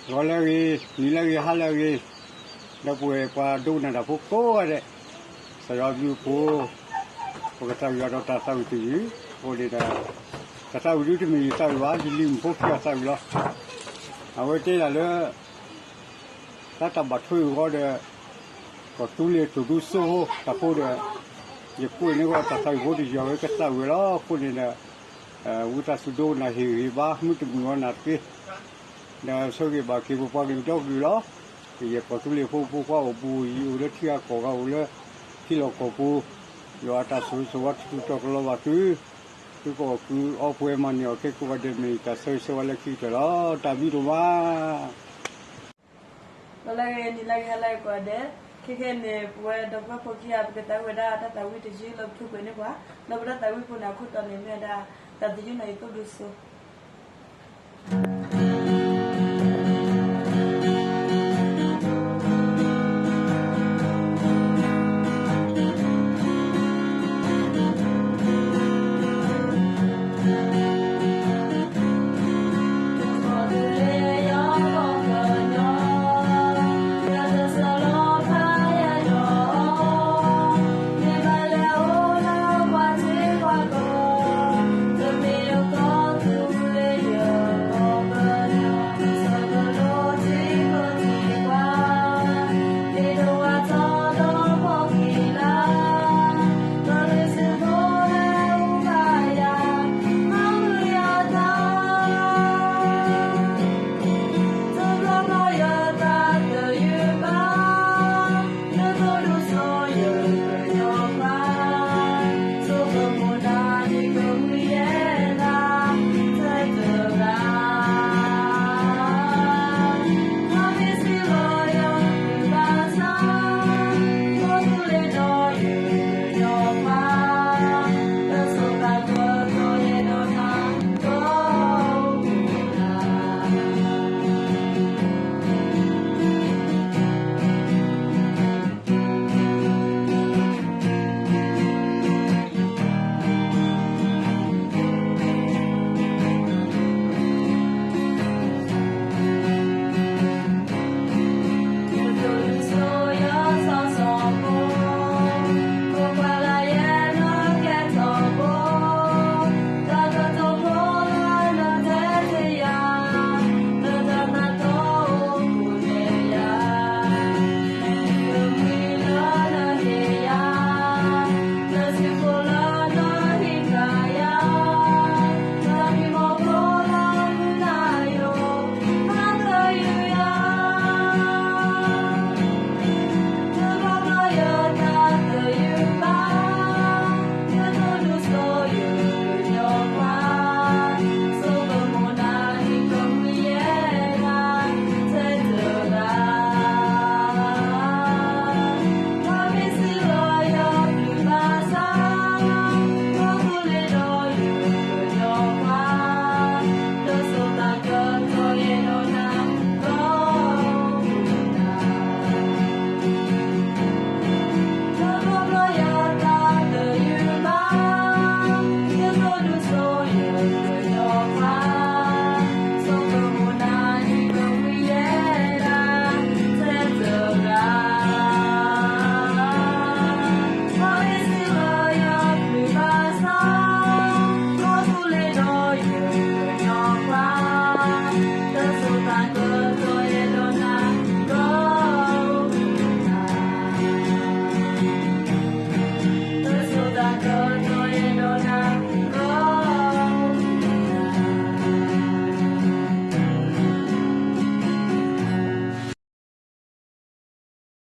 ဂီၤလၢအဂ့ၤ, နံၤလၢအဂ့ၤ, ဟါလၢအဂ့ၤ, ဒီပုၢ်ဝဲၢ်ပှၤဒိကနၣ်တၢ်ဖိကိးဂၤဒဲး, ကစၢ်ယွၤဘျုးအဖှိၣ်, ပကသးဝံၣ်အီၤဒီးတၢ်သးဝံၣ်တယုၢ်, အဃိန့ၣ်ဒီး တၢ်သးဝံၣ်ဒုတမ့ၢ်ယသးဝံၣ်ဘၣ်, ယလံၤမုၣ်ဖိခံဂၤသးဝံၣ်လီၤ. အဝဲတဲဒၣ်လၢ တၢ်တၢ်ဘၣ်ထွဲအဂီၢ်ဒီး ကီၢ်သူလ့ၤထိၣ်ဒူစိတၢ်ဖိဒီး ယကွဲးန့ၢ်ဝဲတၢ်သးဝံၣ်ဖိတယုၢ်ဝဲကသးဝံၣ်လီၤ. အဃိန့ၣ်ဒီး ဝံသးစူၤဒိကနၣ်ဟ့ၣ်ဂံၢ်ဘါ မုၢ်တမုာ်အီၤနာ်သက့ ဒီးဆၢဂ့ၤဘၣ်က့ၤပပှၤကလုာ်ဒီကလုာ်လီၤ. ယကီၢ်သူလ့ၤဖိ ဖိခွါအိၣ်ဘူးအိၣ်ယံၤ အိၣ်လၢထံဂၤကီၢ်ဂၤ အိၣ်လၢထံလီၢ်ကီၢ်ပူၤ, ယွၤအတၢ်ဆိၣ်ဂ့ၤဆိၣ်ဝါတတူၢ်တီၤကလီၤဘၣ်သု, သုကအီၣ်ကုၢ်အီပှဲၤမၤန့ၢ်အီၣ်ကဲကိးဂၤဒဲး မ့ၢ်ယတၢ်ဆၢဂ့ၤဆၢဝါလၢခံကတၢၢ်လီၤ. တၢ်ဘျုးဒိၣ်မး. ဂီၤလၢအဂ့ၤ, နံၤလၢအဂ့ၤ, ဟါလၢအဂ့ၤကိးဂၤဒဲး, ခဲခဲအံၤန့ၣ် ပဝဲဒီပုၢ်ဝဲၢ်ဖိခံဂၤ ပကသးဝံၣ်ဝဲဒၣ်တၢ်သးဝံၣ်တယုၢ်လၢပထုးကွံာ်န့ၢ်ပှၤ, လၢပတၢ်သးဝံၣ်ပူၤန့ၣ် အခိၣ်တီန့ၣ်မ့ၢ်ဝဲဒၣ် တၢ်သယုၢ်နီၢ်အံၤသိၣ်ဒူစိ.